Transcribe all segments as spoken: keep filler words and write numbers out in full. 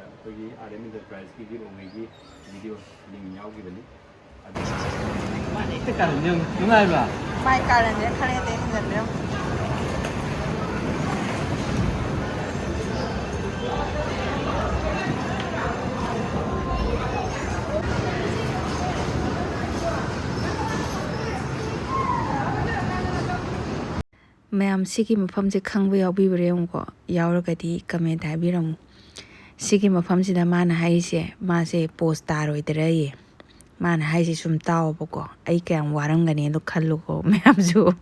ꯑꯩꯈꯣꯏꯒꯤ R M Enterpriseꯀꯤ ꯒꯤꯐ ꯑꯣꯡꯉꯩꯒꯤ video link ꯌꯥꯎꯈꯤꯕꯅꯤ꯫ ꯑꯗꯨ ꯃꯥꯅ ꯍꯦꯛꯇ ꯀꯥꯔꯟꯁꯦ ꯌꯦꯡꯉꯨ꯫ ꯅꯨꯡꯉꯥꯏꯕ꯭ꯔꯥ? ꯃꯥꯏ ꯀꯥꯔꯟꯁꯦ ꯈꯔ ꯍꯦꯟꯅ ꯍꯦꯟꯖꯟꯕꯤꯔꯝꯃꯨ꯫ ꯃꯌꯥꯝ, ꯁꯤꯒꯤ ꯃꯐꯝꯁꯦ ꯈꯪꯕ ꯌꯥꯎꯕꯤꯕ꯭ꯔꯥ ꯌꯦꯡꯉꯨꯀꯣ꯫ ꯌꯥꯎꯔꯒꯗꯤ ꯀꯃꯦꯟꯇ ꯍꯥꯏꯕꯤꯔꯝꯃꯨ꯫ ꯁꯤꯒꯤ ꯃꯐꯝꯁꯤꯗ ꯃꯥꯅ ꯍꯥꯏꯔꯤꯁꯦ, ꯃꯥꯁꯦ ꯄꯣꯁ ꯇꯥꯔꯣꯏꯗ꯭ꯔꯌꯦ꯫ ꯃꯥꯅ ꯍꯥꯏꯁꯦ ꯁꯨꯝ ꯇꯥꯎꯑꯣꯕꯀꯣ꯫ ꯑꯩ ꯀꯌꯥꯝ ꯋꯥꯔꯝꯒꯅꯤꯗꯣ ꯈꯜꯂꯨꯀꯣ ꯃꯌꯥꯝꯁꯨ꯫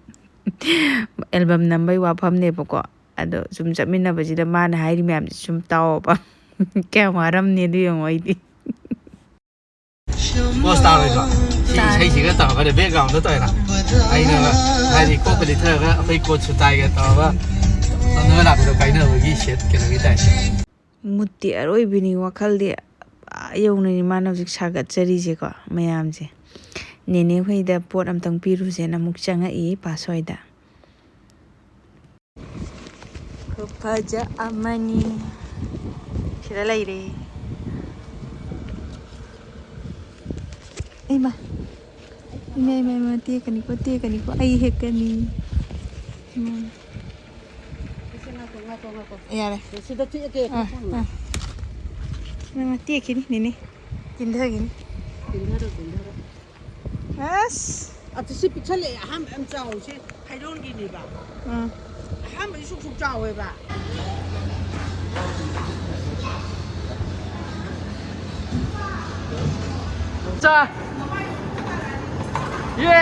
ꯑꯦꯜꯕꯝ ꯅꯝꯕꯩ ꯋꯥꯐꯝꯅꯦꯕꯀꯣ꯫ ꯑꯗꯣ ꯁꯨꯝ ꯆꯠꯃꯤꯟꯅꯕꯁꯤꯗ ꯃꯥꯅ ꯍꯥꯏꯔꯤ ꯃꯌꯥꯝꯁꯦ ꯁꯨꯝ ꯇꯥꯎꯑꯣꯕ꯫ ꯀꯌꯥꯝ ꯋꯥꯔꯝꯅꯤ ꯑꯗꯨ ꯌꯦꯡꯉꯣ ꯑꯩꯗꯤ꯫ ꯄꯣꯁ ꯇꯥꯔꯣꯏꯗ꯭ꯔꯣ? ꯁꯤ ꯇꯥꯔꯦ꯫ ꯏꯁꯩꯁꯤꯒ ꯇꯧꯔꯒꯅꯦ ꯕꯦꯛꯒ꯭ꯔꯥꯎꯟꯗ ꯇꯧꯔꯤꯔꯥ? ꯑꯩꯅ ꯍꯥꯏꯗꯤ ꯀꯣꯛꯀ ꯂꯤꯊꯔꯒ ꯑꯩꯈꯣꯏ ꯀꯣꯠꯁꯨ ꯇꯥꯏꯒ ꯇꯧꯔꯒ ꯇꯧꯅꯕ ꯂꯥꯛꯄꯗꯣ ꯀꯥꯏꯅꯕꯒꯤ ꯁꯦꯠ ꯀꯩꯅꯣꯒꯤ ꯇꯥꯏꯞꯇ꯫ ꯃꯨꯠꯇꯤ ꯑꯔꯣꯏꯕꯤꯅꯤ, ꯋꯥꯈꯜꯗꯤ ꯑꯥ ꯌꯧꯅꯅꯤ ꯃꯥꯅ ꯍꯧꯖꯤꯛ ꯁꯥꯒꯠꯆꯔꯤꯁꯦꯀꯣ ꯃꯌꯥꯝꯁꯦ꯫ ꯅꯦꯅꯦ ꯍꯣꯏꯗ ꯄꯣꯠ ꯑꯝꯇꯪ ꯄꯤꯔꯨꯁꯦꯅ ꯑꯃꯨꯛ ꯆꯪꯉꯛꯏ ꯄꯥꯁ ꯍꯣꯏꯗ꯫ ꯈꯨꯐꯖ ꯑꯃꯅꯤ꯫ ꯁꯤꯗ ꯂꯩꯔꯦ꯫ ꯏꯃꯥ꯫ ꯏꯃꯥ, ꯏꯃꯥ, ꯏꯃꯥ, ꯇꯦꯛꯀꯅꯤꯀꯣ, ꯇꯦꯛꯀꯅꯤꯀꯣ, ꯑꯩ ꯍꯦꯛꯀꯅꯤ꯫ ꯏꯃꯥ꯫ ꯌꯥꯔꯦ꯫ ꯁꯤꯗ ꯇꯦꯛꯑꯒꯦ꯫ ꯑꯥ, ꯑꯥ꯫ ꯅꯪ ꯇꯦꯛꯈꯤꯅꯤ, ꯅꯦꯅꯦ꯫ ꯀꯤꯟꯊꯈꯤꯅꯤ꯫ ꯀꯤꯟꯊꯔꯣ, ꯀꯤꯟꯊꯔꯣ꯫ ꯑꯁ꯫ ꯑꯗꯨ ꯁꯤ ꯄꯤꯛꯁꯜꯂꯛꯑꯦ, ꯑꯍꯥꯟꯕ ꯌꯥꯝ ꯆꯥꯎꯋꯤ꯫ ꯁꯤ ꯐꯩꯔꯣꯟꯒꯤꯅꯦꯕ꯫ ꯎꯝ꯫ ꯑꯍꯥꯟꯕꯗꯤ ꯁꯨꯛ ꯁꯨꯛ ꯆꯥꯎꯋꯦꯕ꯫ ꯆꯥ꯫ ꯌꯦ!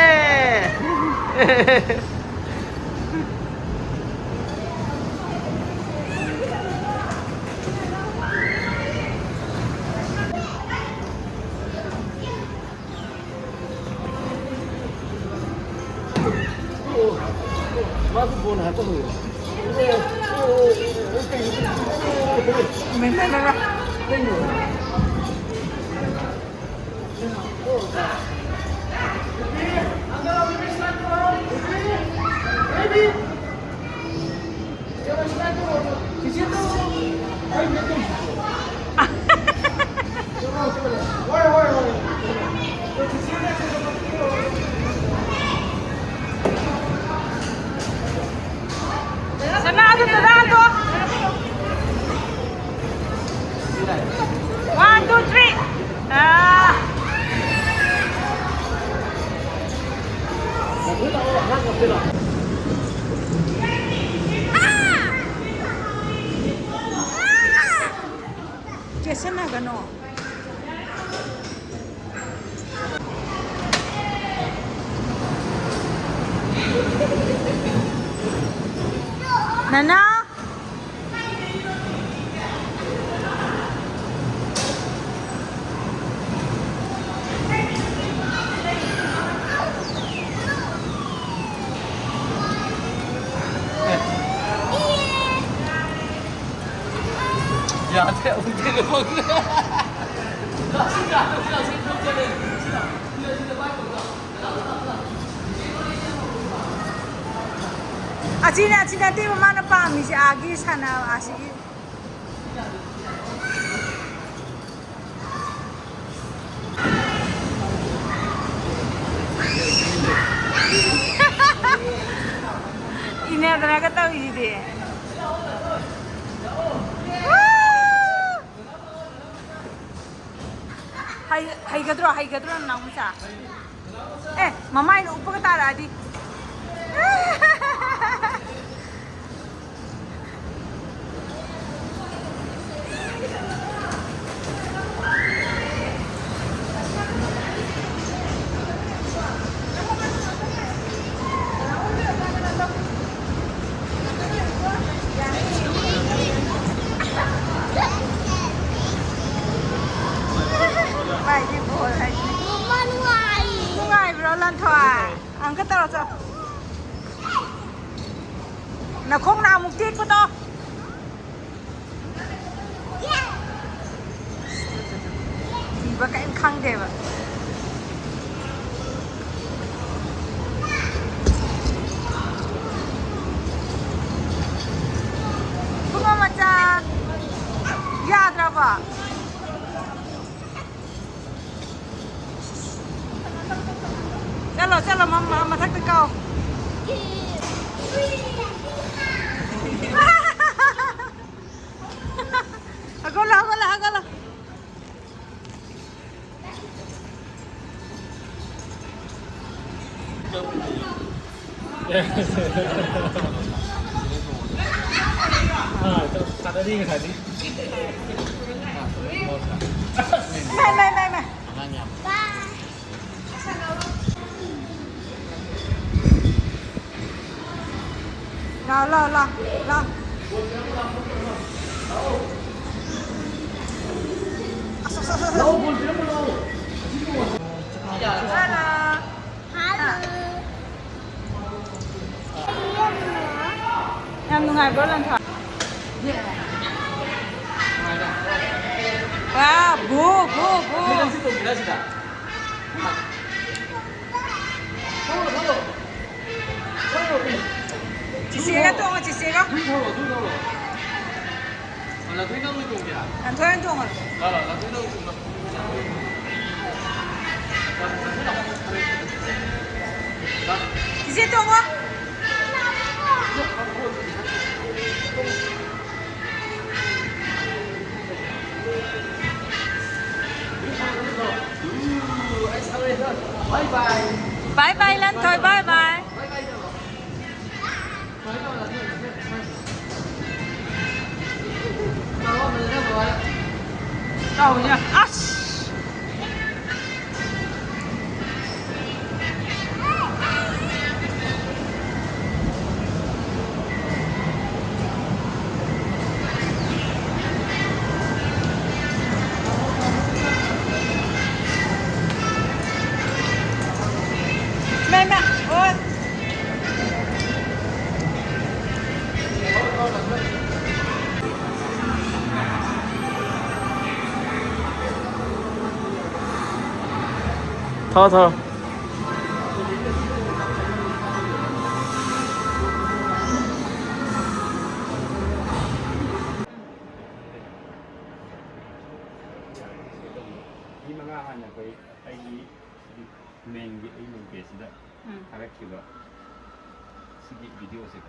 ꯁꯤꯟꯅꯒꯅꯣ꯫ ꯅꯅꯥ꯫ ꯌꯥꯗꯦ, ꯑꯃꯨꯛ ꯊꯦꯡꯅ ꯐꯪꯗ꯭ꯔꯦ꯫ ꯑꯁꯤꯅꯦ, ꯑꯁꯤ ꯅꯠꯇꯦꯕ ꯃꯥꯅ ꯄꯥꯝꯃꯤꯁꯦ, ꯑꯥꯒꯤ ꯁꯥꯟꯅ ꯑꯁꯤꯒꯤ꯫ ꯏꯅꯗꯅꯒ ꯇꯧꯔꯤꯁꯤꯗꯤ꯫ ꯍꯩ-, ꯍꯩꯒꯗ꯭ꯔꯣ, ꯍꯩꯒꯗ꯭ꯔꯣ, ꯅꯅꯥꯎ ꯃꯆꯥ? ꯑꯦ, ꯃꯃꯥꯏꯅ ꯎꯞꯄꯒ ꯇꯥꯔꯛꯑꯗꯤ꯫ ꯃꯥꯏꯗꯤ ꯕꯣꯜ ꯍꯥꯏꯁꯤꯅꯦ꯫ ꯃꯃꯥ ꯅꯨꯡꯉꯥꯏ꯫ ꯅꯨꯡꯉꯥꯏꯕ꯭ꯔꯣ, ꯂꯟꯊꯣꯏ? ꯑꯪꯀ ꯇꯧꯔꯣ ꯆꯣ꯫ ꯅꯈꯣꯡ ꯅꯥꯃꯨꯛ ꯇꯦꯛꯄꯗꯣ꯫ ꯊꯤꯕ ꯀꯔꯤꯝ ꯈꯪꯗꯦꯕ꯫ ꯏꯕꯨꯡꯉꯣ ꯃꯆꯥ, ꯌꯥꯗ꯭ꯔꯕꯣ? ꯆꯠꯂꯣ, ꯆꯠꯂꯣ, ꯃꯝ-, ꯃꯝ-, ꯃꯊꯛꯇ ꯀꯥꯎ꯫ ꯍꯧꯒꯠꯂꯣ, ꯍꯧꯒꯠꯂꯣ, ꯍꯧꯒꯠꯂꯣ꯫ ꯑꯥ, ꯆꯠ-, ꯁꯥꯟꯅꯔꯤ ꯉꯁꯥꯏꯗꯤ꯫ ꯏꯃꯥ, ꯏꯃꯥ, ꯏꯃꯥ, ꯏꯃꯥ꯫ ꯑꯉꯥꯡ ꯌꯥꯝ꯫ ꯂꯥꯎ, ꯂꯥꯎ, ꯂꯥꯎ, ꯂꯥꯎ꯫ ꯑꯁ, ꯑꯁ, ꯑꯁ, ꯑꯁ꯫ ꯍꯜꯂꯣ꯫ ꯌꯥꯝ ꯅꯨꯡꯉꯥꯏꯕ꯭ꯔꯣ, ꯂꯟꯊꯥ? ꯋꯥ, ꯕꯨ, ꯕꯨ, ꯕꯨ꯫ ꯆꯤꯆꯦꯒ ꯇꯣꯡꯉꯣ, ꯆꯤꯆꯦꯒ꯫ ꯂꯟꯊꯣꯏ ꯅꯪ ꯇꯣꯡꯒꯦꯔꯥ? ꯂꯟꯊꯣꯏ ꯑꯣꯏꯅ ꯇꯣꯡꯉꯣ꯫ ꯂꯥꯛꯑꯣ, ꯂꯥꯛꯑꯣ, ꯂꯟꯊꯣꯏ ꯅꯪ ꯇꯣꯡꯉꯣ꯫ ꯆꯤꯆꯦ ꯇꯣꯡꯉꯣ꯫ Bye bye, ꯂꯟꯊꯣꯏ, bye bye꯫ ꯑꯁ꯫ ꯏꯃꯥ, ꯏꯃꯥ, ꯑꯣ꯫ ꯊꯥꯎ, ꯊꯥꯎ꯫ ꯃꯤ ꯃꯉꯥ ꯍꯥꯟꯅ ꯑꯩꯈꯣꯏ ꯑꯩꯒꯤ ꯃꯦꯟꯒꯤ ꯑꯩ ꯂꯣꯀꯦꯁꯟꯗ ꯎꯝ꯫ ꯊꯥꯒꯠꯈꯤꯕ ꯁꯤꯒꯤ ꯚꯤꯗꯤꯑꯣꯁꯦ꯫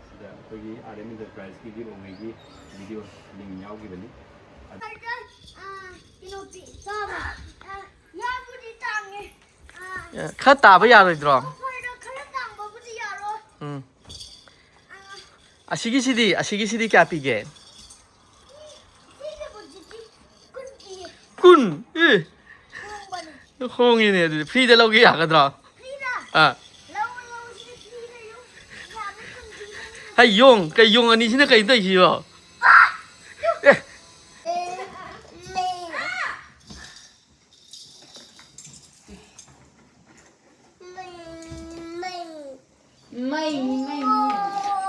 ꯁꯤꯗ ꯑꯩꯈꯣꯏꯒꯤ R M Enterpriseꯀꯤ ꯒꯤꯐ ꯑꯣꯏꯉꯩꯒꯤ ꯚꯤꯗꯤꯑꯣ ꯂꯤꯡ ꯌꯥꯎꯈꯤꯕꯅꯤ꯫ ꯑꯗ, ꯑ, ꯀꯩꯅꯣ ꯄꯤ-, ꯆꯥꯕ꯫ ꯑ, ꯌꯥꯝꯕꯨꯗꯤ ꯇꯥꯡꯉꯦ꯫ ꯑ, ꯈꯔ ꯇꯥꯕ ꯌꯥꯔꯣꯏꯗ꯭ꯔꯣ? ꯑꯣꯐꯔꯗ ꯈꯔ ꯇꯥꯡꯕꯕꯨꯗꯤ ꯌꯥꯔꯣꯏ꯫ ꯎꯝ꯫ ꯑ, ꯑꯁꯤꯒꯤꯁꯤꯗꯤ, ꯑꯁꯤꯒꯤꯁꯤꯗꯤ ꯀꯌꯥ ꯄꯤꯒꯦ? ꯍꯣꯡꯉꯤꯅꯦ ꯑꯗꯨꯗꯤ꯫ ꯐ꯭ꯔꯤꯗ ꯂꯧꯒꯦ ꯌꯥꯒꯗ꯭ꯔꯣ? ꯑꯥ꯫ ꯍꯩ, ꯌꯣꯡ꯫ ꯀꯩ ꯌꯣꯡ ꯑꯅꯤꯁꯤꯅ ꯀꯩꯅꯣ ꯇꯧꯔꯤꯁꯤꯕꯣ? ꯑꯦ꯫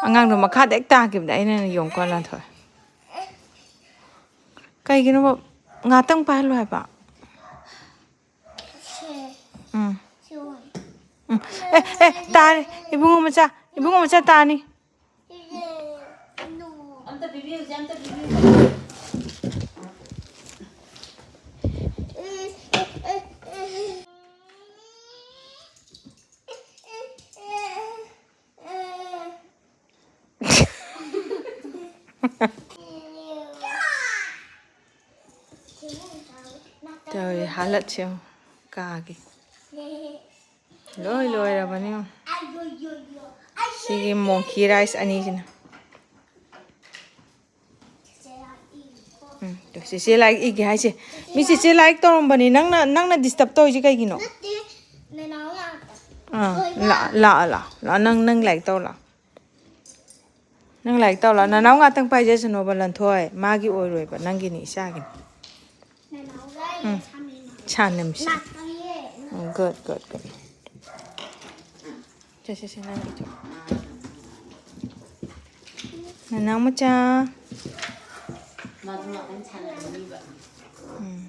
ꯑꯉꯥꯡꯗꯣ ꯃꯈꯥꯗ ꯍꯦꯛ ꯇꯥꯈꯤꯕꯗ ꯑꯩꯅ ꯌꯣꯡ ꯀꯣꯟ ꯂꯥꯟꯊꯣꯛꯑꯦ꯫ ꯀꯩꯒꯤꯅꯣꯕ? ꯉꯥꯛꯇꯪ ꯄꯥꯏꯍꯜꯂꯣ ꯍꯥꯏꯕ꯫ ꯎꯝ꯫ ꯎꯝ꯫ ꯑꯦ, ꯑꯦ, ꯇꯥꯔꯦ꯫ ꯏꯕꯨꯡꯉꯣ ꯃꯆꯥ, ꯏꯕꯨꯡꯉꯣ ꯃꯆꯥ ꯇꯥꯅꯤ꯫ ꯑꯝꯇ ꯄꯤꯕꯤꯌꯨꯁꯦ, ꯑꯝꯇ ꯄꯤꯕꯤꯌꯨꯁꯦ꯫ ꯇꯧꯔꯤ ꯍꯥꯂꯠꯁꯦ ꯌꯦꯡꯉꯨ꯫ ꯀꯥꯒꯤ꯫ ꯂꯣꯏ ꯂꯣꯏꯔꯕꯅꯤ ꯌꯦꯡꯉꯨ꯫ ꯁꯤꯒꯤ monkey rice ꯑꯅꯤꯁꯤꯅ꯫ ꯎꯝ, ꯇꯨ, ꯆꯦꯆꯦ ꯂꯥꯏꯔꯤꯛ ꯏꯒꯦ ꯍꯥꯏꯁꯦ꯫ ꯃꯤ ꯆꯦꯆꯦ ꯂꯥꯏꯔꯤꯛ ꯇꯧꯔꯝꯕꯅꯤ꯫ ꯅꯪꯅ, ꯅꯪꯅ disturb ꯇꯧꯔꯤꯁꯦ ꯀꯩꯒꯤꯅꯣ? ꯅꯠꯇꯦ, ꯅꯅꯥꯎ ꯂꯥꯛꯇ꯫ ꯑꯥ, ꯂꯥꯛ-, ꯂꯥꯛꯑꯣ, ꯂꯥꯛꯑꯣ, ꯂꯥꯛꯑꯣ꯫ ꯅꯪ, ꯅꯪ ꯂꯥꯏꯔꯤꯛ ꯇꯧꯔꯣ ꯂꯥꯛꯑꯣ꯫ ꯅꯪ ꯂꯥꯏꯔꯤꯛ ꯇꯧꯔꯣ ꯂꯥꯛꯑꯣ꯫ ꯅꯅꯥꯎ ꯉꯥꯛꯇꯪ ꯄꯥꯏꯖꯁꯅꯣꯕ, ꯂꯟꯊꯣꯏ꯫ ꯃꯥꯒꯤ ꯑꯣꯏꯔꯣꯏꯕ, ꯅꯪꯒꯤꯅꯤ, ꯏꯆꯥꯒꯤꯅꯤ꯫ ꯅꯅꯥꯎꯒ ꯑꯩꯒ ꯎꯝ꯫ ꯁꯥꯟꯅꯩꯅꯣ꯫ ꯁꯥꯟꯅꯃꯤꯁꯤ꯫ ꯂꯥꯛꯇꯔꯤꯌꯦ꯫ ꯎꯝ, good, good, good꯫ ꯁꯦ, ꯁꯦ, ꯁꯦ, ꯅꯪꯒꯤ ꯆꯣ꯫ ꯅꯅꯥꯎ ꯃꯆꯥ꯫ ꯃꯥꯁꯨ ꯉꯥꯛꯇꯪ ꯁꯥꯟꯅꯅꯤꯡꯉꯤꯕ꯫ ꯎꯝ꯫